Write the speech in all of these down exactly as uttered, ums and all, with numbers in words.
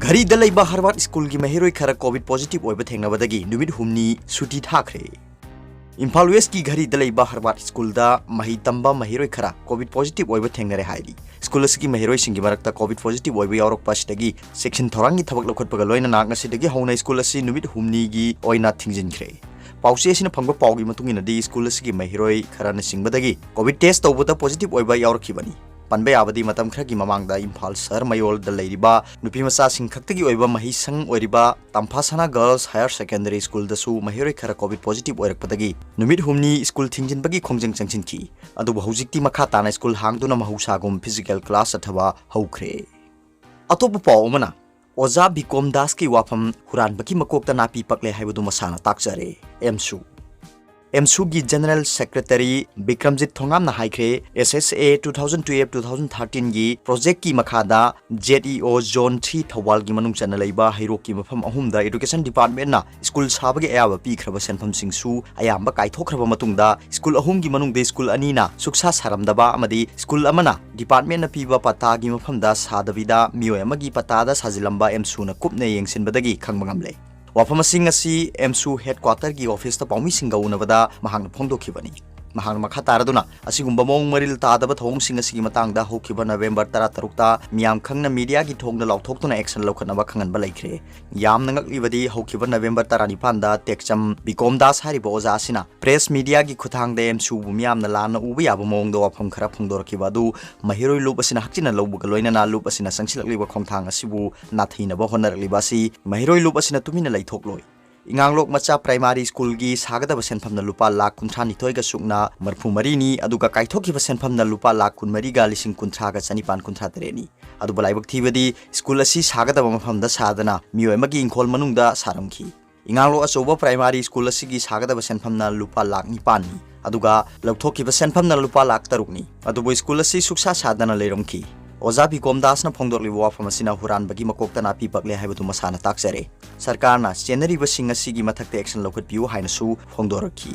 ꯘꯔꯤꯗ ꯂꯩꯕ ꯍꯔꯕꯥꯔꯠ ꯁ꯭ꯀꯨꯜꯒꯤ ꯃꯍꯩꯔꯣꯏ ꯈꯔ ꯀꯣꯚꯤꯗ ꯄꯣꯖꯤꯇꯤꯚ ꯑꯣꯏꯕ ꯊꯦꯡꯅꯕꯗꯒꯤ ꯅꯨꯃꯤꯠ ꯍꯨꯝꯅꯤ ꯁꯨꯇꯤ ꯊꯥꯈ꯭ꯔꯦ꯫ ꯏꯝꯐꯥꯜ ꯋꯦꯁꯀꯤ ꯘꯔꯤꯗ ꯂꯩꯕ ꯍꯔꯕꯥꯔꯠ ꯁ꯭ꯀꯨꯜꯗ ꯃꯍꯩ ꯇꯝꯕ ꯃꯍꯩꯔꯣꯏ ꯈꯔ ꯀꯣꯚꯤꯗ ꯄꯣꯖꯤꯇꯤꯚ ꯑꯣꯏꯕ ꯊꯦꯡꯅꯔꯦ ꯍꯥꯏꯔꯤ꯫ ꯁ꯭ꯀꯨꯜ ꯑꯁꯤꯒꯤ ꯃꯍꯩꯔꯣꯏꯁꯤꯡꯒꯤ ꯃꯔꯛꯇ ꯀꯣꯚꯤꯗ ꯄꯣꯖꯤꯇꯤꯚ ꯑꯣꯏꯕ ꯌꯥꯎꯔꯛꯄ ꯑꯁꯤꯗꯒꯤ ꯆꯦꯛꯁꯤꯟ ꯊꯧꯔꯥꯡꯒꯤ ꯊꯕꯛ ꯂꯧꯈꯠꯄꯒ ꯂꯣꯏꯅꯅ ꯉꯁꯤꯗꯒꯤ ꯍꯧꯅ ꯁ꯭ꯀꯨꯜ ꯑꯁꯤ ꯅꯨꯃꯤꯠ ꯍꯨꯝꯅꯤꯒꯤ ꯑꯣꯏꯅ ꯊꯤꯡꯖꯤꯟꯈ꯭ꯔꯦ꯫ ꯄꯥꯎꯆꯦ ꯑꯁꯤꯅ ꯐꯪꯕ ꯄꯥꯎꯒꯤ ꯃꯇꯨꯡ ꯏꯟꯅꯗꯤ, ꯁ꯭ꯀꯨꯜ ꯑꯁꯤꯒꯤ ꯃꯍꯩꯔꯣꯏ ꯈꯔꯅꯆꯤꯡꯕꯗꯒꯤ ꯀꯣꯚꯤꯗ ꯇꯦꯁ ꯇꯧꯕꯗ ꯄꯣꯖꯤꯇꯤꯚ ꯑꯣꯏꯕ ꯌꯥꯎꯔꯛꯈꯤꯕꯅꯤ꯫ ꯄꯟꯕ ꯌꯥꯕꯗꯤ, ꯃꯇꯝ ꯈꯔꯒꯤ ꯃꯃꯥꯡꯗ ꯏꯝꯐꯥꯜ ꯁꯍꯔ ꯃꯌꯣꯜꯗ ꯂꯩꯔꯤꯕ ꯅꯨꯄꯤꯃꯆꯥꯁꯤꯡ ꯈꯛꯇꯒꯤ ꯑꯣꯏꯕ ꯃꯍꯩꯁꯪ ꯑꯣꯏꯔꯤꯕ ꯇꯝꯐꯥꯁꯅꯥ ꯒꯔꯜꯁ ꯍꯥꯌꯔ ꯁꯦꯀꯦꯟꯗꯔꯤ ꯁ꯭ꯀꯨꯜꯗꯁꯨ ꯃꯍꯩꯔꯣꯏ ꯈꯔ ꯀꯣꯚꯤꯗ ꯄꯣꯖꯤꯇꯤꯚ ꯑꯣꯏꯔꯛꯄꯗꯒꯤ ꯅꯨꯃꯤꯠ ꯍꯨꯝꯅꯤ ꯁ꯭ꯀꯨꯜ ꯊꯤꯡꯖꯤꯟꯕꯒꯤ ꯈꯣꯡꯖꯪ ꯆꯪꯁꯤꯟꯈꯤ꯫ ꯑꯗꯨꯕꯨ ꯍꯧꯖꯤꯛꯇꯤ ꯃꯈꯥ ꯇꯥꯅ ꯁ꯭ꯀꯨꯜ ꯍꯥꯡꯗꯨꯅ ꯃꯍꯧꯁꯥꯒꯨꯝ ꯐꯤꯖꯤꯀꯦꯜ ꯀ꯭ꯂꯥꯁ ꯆꯠꯊꯕ ꯍꯧꯈ꯭ꯔꯦ꯫ ꯑꯇꯣꯞꯄ ꯄꯥꯎ ꯑꯃꯅ, ꯑꯣꯖꯥ ꯕꯤꯀꯣꯝ ꯗꯥꯁꯀꯤ ꯋꯥꯐꯝ ꯍꯨꯔꯥꯟꯕꯒꯤ ꯃꯀꯣꯛꯇ ꯅꯥꯄꯤ ꯄꯛꯂꯦ ꯍꯥꯏꯕꯗꯨ ꯃꯁꯥꯅ ꯇꯥꯛꯆꯔꯦ꯫ ꯑꯦꯝꯁꯨ꯫ ꯑꯦꯝꯁꯨꯒꯤ ꯖꯦꯅꯔꯦꯜ ꯁꯦꯀ꯭ꯔꯦꯇꯔꯤ ꯕꯤꯀ꯭ꯔꯝꯖꯤꯠ ꯊꯣꯉꯥꯝꯅ ꯍꯥꯏꯈ꯭ꯔꯦ, ꯑꯦꯁ ꯑꯦꯁ ꯑꯦ two thousand twelve two thousand thirteen ꯒꯤ ꯄ꯭ꯔꯣꯖꯦꯛꯀꯤ ꯃꯈꯥꯗ ꯖꯦꯠ ꯏ ꯑꯣ ꯖꯣꯟ ꯊ꯭ꯔꯤ ꯊꯧꯕꯥꯜꯒꯤ ꯃꯅꯨꯡ ꯆꯟꯅ ꯂꯩꯕ ꯍꯩꯔꯣꯛꯀꯤ ꯃꯐꯝ ꯑꯍꯨꯝꯗ ꯏꯗꯨꯀꯦꯁꯟ ꯗꯤꯄꯥꯔꯠꯃꯦꯟꯠꯅ ꯁ꯭ꯀꯨꯜ ꯁꯥꯕꯒꯤ ꯑꯌꯥꯕ ꯄꯤꯈ꯭ꯔꯕ ꯁꯦꯟꯐꯝꯁꯤꯡꯁꯨ ꯑꯌꯥꯝꯕ ꯀꯥꯏꯊꯣꯛꯈ꯭ꯔꯕ ꯃꯇꯨꯡꯗ, ꯁ꯭ꯀꯨꯜ ꯑꯍꯨꯝꯒꯤ ꯃꯅꯨꯡꯗ ꯁ꯭ꯀꯨꯜ ꯑꯅꯤꯅ ꯁꯨꯛꯁꯥ ꯁꯥꯔꯝꯗꯕ ꯑꯃꯗꯤ ꯁ꯭ꯀꯨꯜ ꯑꯃꯅ ꯗꯤꯄꯥꯔꯠꯃꯦꯟꯠꯅ ꯄꯤꯕ ꯄꯠꯇꯥꯒꯤ ꯃꯐꯝꯗ ꯁꯥꯗꯕꯤꯗ ꯃꯤꯑꯣꯏ ꯑꯃꯒꯤ ꯄꯠꯇꯥꯗ ꯁꯥꯖꯤꯜꯂꯝꯕ ꯑꯦꯝꯁꯨꯅ ꯀꯨꯞꯅ ꯌꯦꯡꯁꯤꯟꯕꯗꯒꯤ ꯈꯪꯕ ꯉꯝꯂꯦ꯫ ꯋꯥꯐꯝ ꯑꯁꯤꯡ ꯑꯁꯤ ꯑꯦꯝꯁꯨ ꯍꯦꯗꯀ꯭ꯋꯥꯇꯔꯒꯤ ꯑꯣꯐꯤꯁꯇ ꯄꯥꯎꯃꯤꯁꯤꯡꯒ ꯎꯅꯕꯗ ꯃꯍꯥꯛꯅ ꯐꯣꯡꯗꯣꯛꯈꯤꯕꯅꯤ꯫ ꯃꯍꯥꯛꯅ ꯃꯈꯥ ꯇꯥꯔꯗꯨꯅ, ꯑꯁꯤꯒꯨꯝꯕ ꯃꯑꯣꯡ ꯃꯔꯤꯜ ꯇꯥꯗꯕ ꯊꯧꯑꯣꯡꯁꯤꯡ ꯑꯁꯤꯒꯤ ꯃꯇꯥꯡꯗ ꯍꯧꯈꯤꯕ ꯅꯕꯦꯝꯕꯔ ꯇꯔꯥꯇꯔꯨꯛꯇ ꯃꯤꯌꯥꯝ ꯈꯪꯅ ꯃꯤꯗꯤꯌꯥꯒꯤ ꯊꯣꯡꯗ ꯂꯥꯎꯊꯣꯛꯇꯨꯅ ꯑꯦꯛꯁꯟ ꯂꯧꯈꯠꯅꯕ ꯈꯪꯍꯟꯕ ꯂꯩꯈ꯭ꯔꯦ꯫ ꯌꯥꯝꯅ ꯉꯛꯂꯤꯕꯗꯤ, ꯍꯧꯈꯤꯕ ꯅꯕꯦꯝꯕꯔ ꯇꯔꯥꯅꯤꯄꯥꯟꯗ ꯇꯦꯛꯆꯝ ꯕꯤꯀꯣꯝ ꯗꯥꯁ ꯍꯥꯏꯔꯤꯕ ꯑꯣꯖꯥ ꯑꯁꯤꯅ ꯄ꯭ꯔꯦꯁ ꯃꯤꯗꯤꯌꯥꯒꯤ ꯈꯨꯠꯊꯥꯡꯗ ꯑꯦꯝꯁꯨꯕꯨ ꯃꯤꯌꯥꯝꯅ ꯂꯥꯟꯅ ꯎꯕ ꯌꯥꯕ ꯃꯑꯣꯡꯗ ꯋꯥꯐꯝ ꯈꯔ ꯐꯣꯡꯗꯣꯔꯛꯈꯤꯕ ꯑꯗꯨ ꯃꯍꯩꯔꯣꯏ ꯂꯨꯞ ꯑꯁꯤꯅ ꯍꯛꯆꯤꯟꯅ ꯂꯧꯕꯒ ꯂꯣꯏꯅꯅ ꯂꯨꯞ ꯑꯁꯤꯅ ꯆꯪꯁꯤꯜꯂꯛꯂꯤꯕ ꯈꯣꯡꯊꯥꯡ ꯑꯁꯤꯕꯨ ꯅꯥꯊꯩꯅꯕ ꯍꯣꯠꯅꯔꯛꯂꯤꯕ ꯑꯁꯤ ꯃꯍꯩꯔꯣꯏ ꯂꯨꯞ ꯑꯁꯤꯅ ꯇꯨꯃꯤꯟꯅ ꯂꯩꯊꯣꯛꯂꯣꯏ꯫ ꯏꯉꯥꯡꯂꯣꯛ ꯃꯆꯥ ꯄ꯭ꯔꯥꯏꯃꯥꯔꯤ ꯁ꯭ꯀꯨꯜꯒꯤ ꯁꯥꯒꯗꯕ ꯁꯦꯟꯐꯝꯅ ꯂꯨꯄꯥ ꯂꯥꯈ ꯀꯨꯟꯊ꯭ꯔꯥ ꯅꯤꯊꯣꯏꯒ ꯁꯨꯞꯅ ꯃꯔꯤꯐꯨ ꯃꯔꯤꯅꯤ, ꯑꯗꯨꯒ ꯀꯥꯏꯊꯣꯛꯈꯤꯕ ꯁꯦꯟꯐꯝꯅ ꯂꯨꯄꯥ ꯂꯥꯈ ꯀꯨꯟꯃꯔꯤꯒ ꯂꯤꯁꯤꯡ ꯀꯨꯟꯊ꯭ꯔꯥꯒ ꯆꯅꯤꯄꯥꯟ ꯀꯨꯟꯊ꯭ꯔꯥ ꯇꯔꯦꯠꯅꯤ꯫ ꯑꯗꯨꯕꯨ ꯂꯥꯏꯕꯛ ꯊꯤꯕꯗꯤ, ꯁ꯭ꯀꯨꯜ ꯑꯁꯤ ꯁꯥꯒꯗꯕ ꯃꯐꯝꯗ ꯁꯥꯗꯅ ꯃꯤꯑꯣꯏ ꯑꯃꯒꯤ ꯏꯪꯈꯣꯜ ꯃꯅꯨꯡꯗ ꯁꯥꯔꯝꯈꯤ꯫ ꯏꯉꯥꯡꯂꯣꯛ ꯑꯆꯧꯕ ꯄ꯭ꯔꯥꯏꯃꯥꯔꯤ ꯁ꯭ꯀꯨꯜ ꯑꯁꯤꯒꯤ ꯁꯥꯒꯗꯕ ꯁꯦꯟꯐꯝꯅ ꯂꯨꯄꯥ ꯂꯥꯈ ꯅꯤꯄꯥꯟꯅꯤ, ꯑꯗꯨꯒ ꯂꯧꯊꯣꯛꯈꯤꯕ ꯁꯦꯟꯐꯝꯅ ꯂꯨꯄꯥ ꯂꯥꯈ ꯇꯔꯨꯛꯅꯤ꯫ ꯑꯗꯨꯕꯨ ꯁ꯭ꯀꯨꯜ ꯑꯁꯤ ꯁꯨꯛꯁꯥ ꯁꯥꯗꯅ ꯂꯩꯔꯝꯈꯤ꯫ ꯑꯣꯖꯥ ꯕꯤꯀꯣꯝ ꯗꯥꯁꯅ ꯐꯣꯡꯗꯣꯛꯂꯤꯕ ꯋꯥꯐꯝ ꯑꯁꯤꯅ ꯍꯨꯔꯥꯟꯕꯒꯤ ꯃꯀꯣꯛꯇ ꯅꯥꯄꯤ ꯄꯛꯂꯦ ꯍꯥꯏꯕꯗꯨ ꯃꯁꯥꯅ ꯇꯥꯛꯆꯔꯦ꯫ ꯁꯔꯀꯥꯔꯅ ꯆꯦꯟꯅꯔꯤꯕꯁꯤꯡ ꯑꯁꯤꯒꯤ ꯃꯊꯛꯇ ꯑꯦꯛꯁꯟ ꯂꯧꯈꯠꯄꯤꯌꯨ ꯍꯥꯏꯅꯁꯨ ꯐꯣꯡꯗꯣꯔꯛꯈꯤ꯫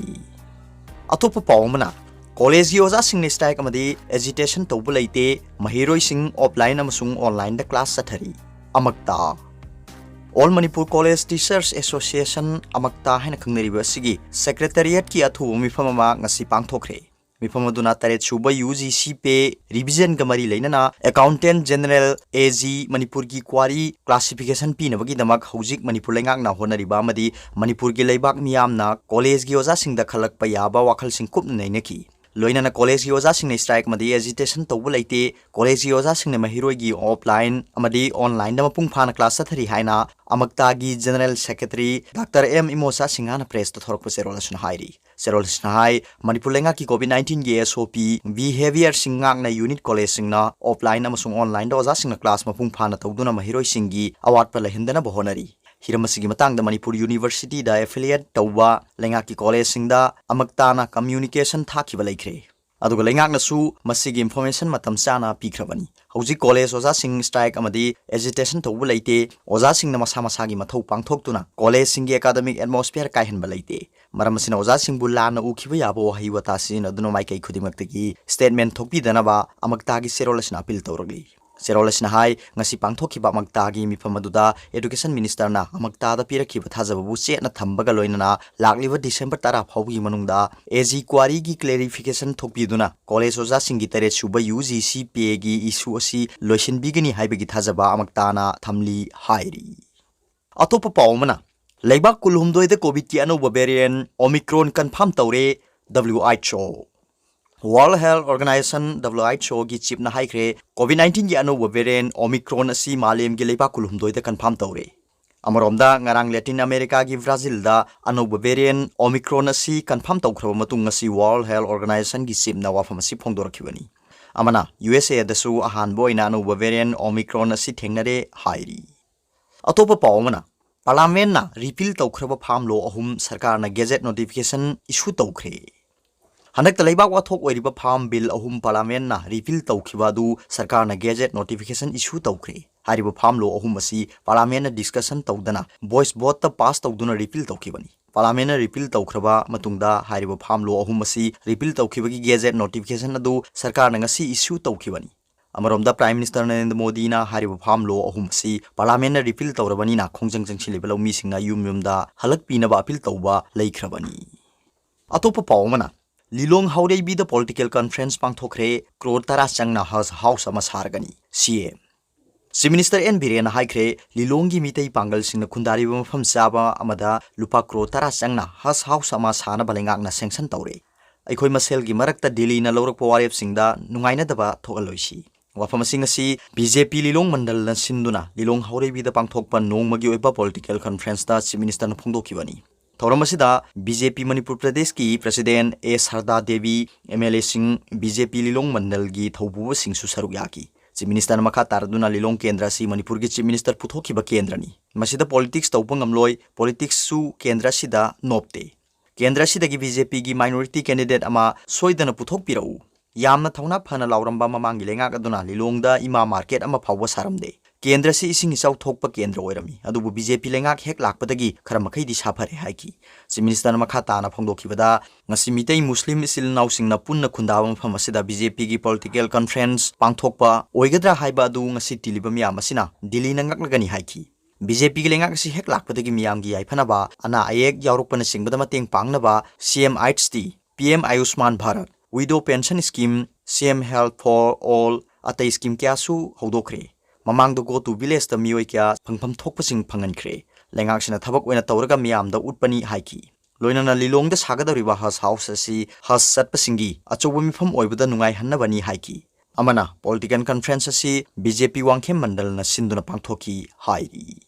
ꯑꯇꯣꯞꯄ ꯄꯥꯎ ꯑꯃꯅ, ꯀꯣꯂꯦꯖꯒꯤ ꯑꯣꯖꯥꯁꯤꯡꯅ ꯁ꯭ꯇ꯭ꯔꯥꯏꯛ ꯑꯃꯗꯤ ꯑꯦꯖꯤꯇꯦꯁꯟ ꯇꯧꯕ ꯂꯩꯇꯦ, ꯃꯍꯩꯔꯣꯏꯁꯤꯡ ꯑꯣꯐꯂꯥꯏꯟ ꯑꯃꯁꯨꯡ ꯑꯣꯟꯂꯥꯏꯟꯗ ꯀ꯭ꯂꯥꯁ ꯆꯠꯊꯔꯤ꯫ ꯑꯃꯛꯇꯥ꯫ All Manipur College Teachers Association, ꯑꯃꯛꯇꯥ ꯍꯥꯏꯅ ꯈꯪꯅꯔꯤꯕ ꯑꯁꯤꯒꯤ Secretariat ꯀꯤ ꯑꯊꯨꯕ ꯃꯤꯐꯝ ꯑꯃ ꯉꯁꯤ ꯄꯥꯡꯊꯣꯛꯈ꯭ꯔꯦ꯫ ꯃꯤꯐꯝ ꯑꯗꯨꯅ ꯇꯔꯦꯠ ꯁꯨꯕ UGC pay revision ꯒ ꯃꯔꯤ ꯂꯩꯅꯅ Accountant General, AG, ꯃꯅꯤꯄꯨꯔꯒꯤ quarry classification ꯄꯤꯅꯕꯒꯤꯗꯃꯛ ꯍꯧꯖꯤꯛ ꯃꯅꯤꯄꯨꯔ ꯂꯩꯉꯥꯛꯅ ꯍꯣꯠꯅꯔꯤꯕ ꯑꯃꯗꯤ ꯃꯅꯤꯄꯨꯔꯒꯤ ꯂꯩꯕꯥꯛ ꯃꯤꯌꯥꯝꯅ college ꯀꯤ ꯑꯣꯖꯥꯁꯤꯡꯗ ꯈꯜꯂꯛꯄ ꯌꯥꯕ ꯋꯥꯈꯜꯁꯤꯡ ꯀꯨꯞꯅ ꯅꯩꯅꯈꯤ꯫ ꯂꯣꯏꯅꯅ college ꯀꯤ ꯑꯣꯖꯥꯁꯤꯡꯅ strike ꯑꯃꯗꯤ agitation ꯇꯧꯕ ꯂꯩꯇꯦ꯫ College ꯀꯤ ꯑꯣꯖꯥꯁꯤꯡꯅ ꯃꯍꯩꯔꯣꯏꯒꯤ offline ꯑꯃꯗꯤ online ꯗ ꯃꯄꯨꯡ ꯐꯥꯅ class ꯆꯠꯊꯔꯤ ꯍꯥꯏꯅ ꯑꯃꯛꯇꯥꯒꯤ General Secretary Doctor M ꯏꯃꯣꯆꯥ ꯁꯤꯡꯍꯅ press ꯇ ꯊꯣꯔꯛꯄ ꯆꯦꯔꯣꯜ ꯑꯁꯤꯅ ꯍꯥꯏꯔꯤ꯫ ꯆꯦꯔꯣꯜ ꯑꯁꯤꯅ ꯍꯥꯏ, ꯃꯅꯤꯄꯨꯔ ꯂꯩꯉꯥꯛꯀꯤ COVID nineteen ꯒꯤ SOP, behaviour ꯁꯤꯡ ꯉꯥꯛꯅ unit college ꯁꯤꯡꯅ offline ꯑꯃꯁꯨꯡ online ꯗ ꯑꯣꯖꯥꯁꯤꯡꯅ class ꯃꯄꯨꯡ ꯐꯥꯅ ꯇꯧꯗꯨꯅ ꯃꯍꯩꯔꯣꯏꯁꯤꯡꯒꯤ ꯑꯋꯥꯠꯄ ꯂꯩꯍꯟꯗꯅꯕ ꯍꯣꯠꯅꯔꯤ꯫ ꯍꯤꯔꯝ ꯑꯁꯤꯒꯤ ꯃꯇꯥꯡꯗ ꯃꯅꯤꯄꯨꯔ University ꯗ affiliate ꯇꯧꯕ ꯂꯩꯉꯥꯛꯀꯤ college ꯁꯤꯡꯗ ꯑꯃꯛꯇꯥꯅ communication ꯊꯥꯈꯤꯕ ꯂꯩꯈ꯭ꯔꯦ꯫ ꯑꯗꯨꯒ ꯂꯩꯉꯥꯛꯅꯁꯨ ꯃꯁꯤꯒꯤ information ꯃꯇꯝ ꯆꯥꯅ ꯄꯤꯈ꯭ꯔꯕꯅꯤ꯫ ꯍꯧꯖꯤꯛ college ꯑꯣꯖꯥꯁꯤꯡ strike ꯑꯃꯗꯤ agitation ꯇꯧꯕ ꯂꯩꯇꯦ꯫ ꯑꯣꯖꯥꯁꯤꯡꯅ ꯃꯁꯥ ꯃꯁꯥꯒꯤ ꯃꯊꯧ ꯄꯥꯡꯊꯣꯛꯇꯨꯅ college ꯁꯤꯡꯒꯤ academic atmosphere ꯀꯥꯏꯍꯟꯕ ꯂꯩꯇꯦ꯫ ꯃꯔꯝ ꯑꯁꯤꯅ ꯑꯣꯖꯥꯁꯤꯡꯕꯨ ꯂꯥꯟꯅ ꯎꯈꯤꯕ ꯌꯥꯕ ꯋꯥꯍꯩ ꯋꯥꯇꯥ ꯁꯤꯖꯤꯟꯅꯗꯨꯅ ꯃꯥꯏꯀꯩ ꯈꯨꯗꯤꯡꯃꯛꯇꯒꯤ statement ꯊꯣꯛꯄꯤꯗꯅꯕ ꯑꯃꯛꯇꯥꯒꯤ ꯆꯦꯔꯣꯜ ꯑꯁꯤꯅ appeal ꯇꯧꯔꯛꯂꯤ꯫ ꯆꯦꯔꯣꯜ ꯑꯁꯤꯅ ꯍꯥꯏ, ꯉꯁꯤ ꯄꯥꯡꯊꯣꯛꯈꯤꯕ ꯑꯃꯛꯇꯥꯒꯤ ꯃꯤꯐꯝ ꯑꯗꯨꯗ Education Minister ꯅ ꯑꯃꯛꯇꯥꯗ ꯄꯤꯔꯛꯈꯤꯕ ꯊꯥꯖꯕꯕꯨ ꯆꯦꯠꯅ ꯊꯝꯕꯒ ꯂꯣꯏꯅꯅ ꯂꯥꯛꯂꯤꯕ December ꯇꯔꯥ ꯐꯥꯎꯕꯒꯤ ꯃꯅꯨꯡꯗ AG quarry ꯒꯤ clarification ꯊꯣꯛꯄꯤꯗꯨꯅ college ꯑꯣꯖꯥꯁꯤꯡꯒꯤ ꯇꯔꯦꯠ ꯁꯨꯕ UGC pay ꯒꯤ issue ꯑꯁꯤ ꯂꯣꯏꯁꯤꯟꯕꯤꯒꯅꯤ ꯍꯥꯏꯕꯒꯤ ꯊꯥꯖꯕ ꯑꯃꯛꯇꯥꯅ ꯊꯝꯂꯤ ꯍꯥꯏꯔꯤ꯫ ꯑꯇꯣꯞꯄ ꯄꯥꯎ ꯑꯃꯅ, ꯂꯩꯕꯥꯛ ꯀꯨꯟꯍꯨꯝꯗꯣꯏꯗ COVID ꯀꯤ ꯑꯅꯧꯕ variant Omicron confirm ꯇꯧꯔꯦ, WHO꯫ World Health Organization, WHO ꯒꯤ chief ꯅ ꯍꯥꯏꯈ꯭ꯔꯦ, COVID nineteen ꯒꯤ ꯑꯅꯧꯕ variant Omicron ꯑꯁꯤ ꯃꯥꯂꯦꯝꯒꯤ ꯂꯩꯕꯥꯛ ꯀꯨꯟꯍꯨꯝꯗꯣꯏꯗ confirm ꯇꯧꯔꯦ꯫ ꯑꯃꯔꯣꯝꯗ, ꯉꯔꯥꯡ Latin America ꯒꯤ Brazil ꯗ ꯑꯅꯧꯕ variant Omicron ꯑꯁꯤ confirm ꯇꯧꯈ꯭ꯔꯕ ꯃꯇꯨꯡ, ꯉꯁꯤ World Health Organization ꯒꯤ chief ꯅ ꯋꯥꯐꯝ ꯑꯁꯤ ꯐꯣꯡꯗꯣꯔꯛꯈꯤꯕꯅꯤ꯫ ꯑꯃꯅ, USA ꯗꯁꯨ ꯑꯍꯥꯟꯕ ꯑꯣꯏꯅ ꯑꯅꯧꯕ variant Omicron ꯑꯁꯤ ꯊꯦꯡꯅꯔꯦ ꯍꯥꯏꯔꯤ꯫ ꯑꯇꯣꯞꯄ ꯄꯥꯎ ꯑꯃꯅ, Parliament ꯅ repeal ꯇꯧꯈ꯭ꯔꯕ farm law ꯑꯍꯨꯝ ꯁꯔꯀꯥꯔꯅ gazette notification issue ꯇꯧꯈ꯭ꯔꯦ꯫ ꯍꯟꯗꯛꯇ ꯂꯩꯕꯥꯛ ꯋꯥꯊꯣꯛ ꯑꯣꯏꯔꯤꯕ farm bill ꯑꯍꯨꯝ Parliament ꯅ repeal ꯇꯧꯈꯤꯕ ꯑꯗꯨ ꯁꯔꯀꯥꯔꯅ gazette notification issue ꯇꯧꯈ꯭ꯔꯦ꯫ ꯍꯥꯏꯔꯤꯕ farm law ꯑꯍꯨꯝ ꯑꯁꯤ Parliament ꯅ discussion ꯇꯧꯗꯅ voice vote ꯇ pass ꯇꯧꯗꯨꯅ repeal ꯇꯧꯈꯤꯕꯅꯤ꯫ Parliament ꯅ repeal ꯇꯧꯈ꯭ꯔꯕ ꯃꯇꯨꯡꯗ ꯍꯥꯏꯔꯤꯕ farm law ꯑꯍꯨꯝ ꯑꯁꯤ repeal ꯇꯧꯈꯤꯕꯒꯤ gazette notification ꯑꯗꯨ ꯁꯔꯀꯥꯔꯅ ꯉꯁꯤ issue ꯇꯧꯈꯤꯕꯅꯤ꯫ ꯑꯃꯔꯣꯝꯗ Prime Minister ꯅꯔꯦꯟꯗ꯭ꯔ ꯃꯣꯗꯤꯅ ꯍꯥꯏꯔꯤꯕ farm law ꯑꯍꯨꯝ ꯑꯁꯤ Parliament ꯅ repeal ꯇꯧꯔꯕꯅꯤꯅ ꯈꯣꯡꯖꯪ ꯆꯪꯁꯤꯜꯂꯤꯕ ꯂꯧꯃꯤꯁꯤꯡꯅ ꯌꯨꯝ ꯌꯨꯝꯗ ꯍꯜꯂꯛꯄꯤꯅꯕ appeal ꯇꯧꯕ ꯂꯩꯈ꯭ꯔꯕꯅꯤ꯫ ꯑꯇꯣꯞꯄ ꯄꯥꯎ ꯑꯃꯅ, ꯂꯤꯂꯣꯡ ꯍꯥꯎꯔꯩꯕꯤꯗ political conference ꯄꯥꯡꯊꯣꯛꯈ꯭ꯔꯦ, crore ꯇꯔꯥ ꯆꯪꯅ Hajj House ꯑꯃ ꯁꯥꯔꯒꯅꯤ, C M꯫ Chief Minister N ꯕꯤꯔꯦꯟꯅ ꯍꯥꯏꯈ꯭ꯔꯦ, ꯂꯤꯂꯣꯡꯒꯤ ꯃꯤꯇꯩ ꯄꯥꯡꯒꯜꯁꯤꯡꯅ ꯈꯨꯟꯗꯥꯔꯤꯕ ꯃꯐꯝ ꯆꯥꯕ ꯑꯃꯗ ꯂꯨꯄꯥ crore ꯇꯔꯥ ꯆꯪꯅ Hajj House ꯑꯃ ꯁꯥꯅꯕ ꯂꯩꯉꯥꯛꯅ sanction ꯇꯧꯔꯦ꯫ ꯑꯩꯈꯣꯏ ꯃꯁꯦꯜꯒꯤ ꯃꯔꯛꯇ ꯗꯤꯜꯂꯤꯅ ꯂꯧꯔꯛꯄ ꯋꯥꯔꯦꯞꯁꯤꯡꯗ ꯅꯨꯡꯉꯥꯏꯅꯗꯕ ꯊꯣꯛꯍꯜꯂꯣꯏꯁꯤ꯫ ꯋꯥꯐꯝꯁꯤꯡ ꯑꯁꯤ B J P ꯂꯤꯂꯣꯡ ꯃꯟꯗꯜꯅ ꯁꯤꯟꯗꯨꯅ ꯂꯤꯂꯣꯡ ꯍꯥꯎꯔꯩꯕꯤꯗ ꯄꯥꯡꯊꯣꯛꯄ ꯅꯣꯡꯃꯒꯤ ꯑꯣꯏꯕ political conference ꯇ Chief Minister ꯅ ꯐꯣꯡꯗꯣꯛꯈꯤꯕꯅꯤ꯫ ꯊꯧꯔꯝ ꯑꯁꯤꯗ B J P ꯃꯅꯤꯄꯨꯔ ꯄ꯭ꯔꯗꯦꯁꯀꯤ President A ꯁꯔꯗꯥ Devi, M L A ꯁꯤꯡ, B J P ꯂꯤꯂꯣꯡ ꯃꯟꯗꯜꯒꯤ ꯊꯧꯄꯨꯕꯁꯤꯡꯁꯨ ꯁꯔꯨꯛ ꯌꯥꯈꯤ꯫ Chief Minister ꯅ ꯃꯈꯥ ꯇꯥꯔꯗꯨꯅ ꯂꯤꯂꯣꯡ ꯀꯦꯟꯗ꯭ꯔ ꯑꯁꯤ ꯃꯅꯤꯄꯨꯔꯒꯤ Chief Minister ꯄꯨꯊꯣꯛꯈꯤꯕ ꯀꯦꯟꯗ꯭ꯔꯅꯤ꯫ ꯃꯁꯤꯗ politics ꯇꯧꯕ ꯉꯝꯂꯣꯏ, politics ꯁꯨ ꯀꯦꯟꯗ꯭ꯔ ꯑꯁꯤꯗ ꯅꯣꯞꯇꯦ꯫ ꯀꯦꯟꯗ꯭ꯔ ꯑꯁꯤꯗꯒꯤ B J P ꯒꯤ minority candidate ꯑꯃ ꯁꯣꯏꯗꯅ ꯄꯨꯊꯣꯛꯄꯤꯔꯛꯎ꯫ ꯌꯥꯝꯅ ꯊꯧꯅꯥ ꯐꯅ ꯂꯥꯎꯔꯝꯕ ꯃꯃꯥꯡꯒꯤ ꯂꯩꯉꯥꯛ ꯑꯗꯨꯅ ꯂꯤꯂꯣꯡꯗ ꯏꯃꯥ market ꯑꯃ ꯐꯥꯎꯕ ꯁꯥꯔꯝꯗꯦ꯫ ꯀꯦꯟꯗ꯭ꯔ ꯑꯁꯤ ꯏꯁꯤꯡ ꯏꯆꯥꯎ ꯊꯣꯛꯄ ꯀꯦꯟꯗ꯭ꯔ ꯑꯣꯏꯔꯝꯃꯤ, ꯑꯗꯨꯕꯨ B J P ꯂꯩꯉꯥꯛ ꯍꯦꯛ ꯂꯥꯛꯄꯗꯒꯤ ꯈꯔ ꯃꯈꯩꯗꯤ ꯁꯥꯐꯔꯦ ꯍꯥꯏꯈꯤ꯫ Chief Minister ꯅ ꯃꯈꯥ ꯇꯥꯅ ꯐꯣꯡꯗꯣꯛꯈꯤꯕꯗ, ꯉꯁꯤ ꯃꯤꯇꯩ ꯃꯨꯁꯂꯤꯝ ꯏꯆꯤꯜ ꯏꯅꯥꯎꯁꯤꯡꯅ ꯄꯨꯟꯅ ꯈꯨꯟꯗꯥꯕ ꯃꯐꯝ ꯑꯁꯤꯗ B J P ꯒꯤ political conference ꯄꯥꯡꯊꯣꯛꯄ ꯑꯣꯏꯒꯗ꯭ꯔꯥ ꯍꯥꯏꯕ ꯑꯗꯨ ꯉꯁꯤ ꯇꯤꯜꯂꯤꯕ ꯃꯤꯌꯥꯝ ꯑꯁꯤꯅ ꯗꯤꯜꯂꯤꯅ ꯉꯛꯂꯒꯅꯤ ꯍꯥꯏꯈꯤ꯫ B J P ꯒꯤ ꯂꯩꯉꯥꯛ ꯑꯁꯤ ꯍꯦꯛ ꯂꯥꯛꯄꯗꯒꯤ ꯃꯤꯌꯥꯝꯒꯤ ꯌꯥꯏꯐꯅꯕ, ꯑꯅꯥ ꯑꯌꯦꯛ ꯌꯥꯎꯔꯛꯄꯅꯆꯤꯡꯕꯗ ꯃꯇꯦꯡ ꯄꯥꯡꯅꯕ C M Aayushti, P M Ayushman Bharat, Widow Pension Scheme, C M Health for All, ꯑꯇꯩ scheme ꯀꯌꯥꯁꯨ ꯍꯧꯗꯣꯛꯈ꯭ꯔꯦ꯫ ꯃꯃꯥꯡꯗ Go to Village ꯇ ꯃꯤꯑꯣꯏ ꯀꯌꯥ ꯐꯪꯐꯝ ꯊꯣꯛꯄꯁꯤꯡ ꯐꯪꯍꯟꯈ꯭ꯔꯦ꯫ ꯂꯩꯉꯥꯛꯁꯤꯅ ꯊꯕꯛ ꯑꯣꯏꯅ ꯇꯧꯔꯒ ꯃꯤꯌꯥꯝꯗ ꯎꯠꯄꯅꯤ ꯍꯥꯏꯈꯤ꯫ ꯂꯣꯏꯅꯅ ꯂꯤꯂꯣꯡꯗ ꯁꯥꯒꯗꯧꯔꯤꯕ Hajj House ꯑꯁꯤ Hajj ꯆꯠꯄꯁꯤꯡꯒꯤ ꯑꯆꯧꯕ ꯃꯤꯐꯝ ꯑꯣꯏꯕꯗ ꯅꯨꯡꯉꯥꯏꯍꯟꯅꯕꯅꯤ ꯍꯥꯏꯈꯤ꯫ ꯑꯃꯅ political conference ꯑꯁꯤ B J P ꯋꯥꯡꯈꯦꯝ ꯃꯟꯗꯜꯅ ꯁꯤꯟꯗꯨꯅ ꯄꯥꯡꯊꯣꯛꯈꯤ ꯍꯥꯏꯔꯤ꯫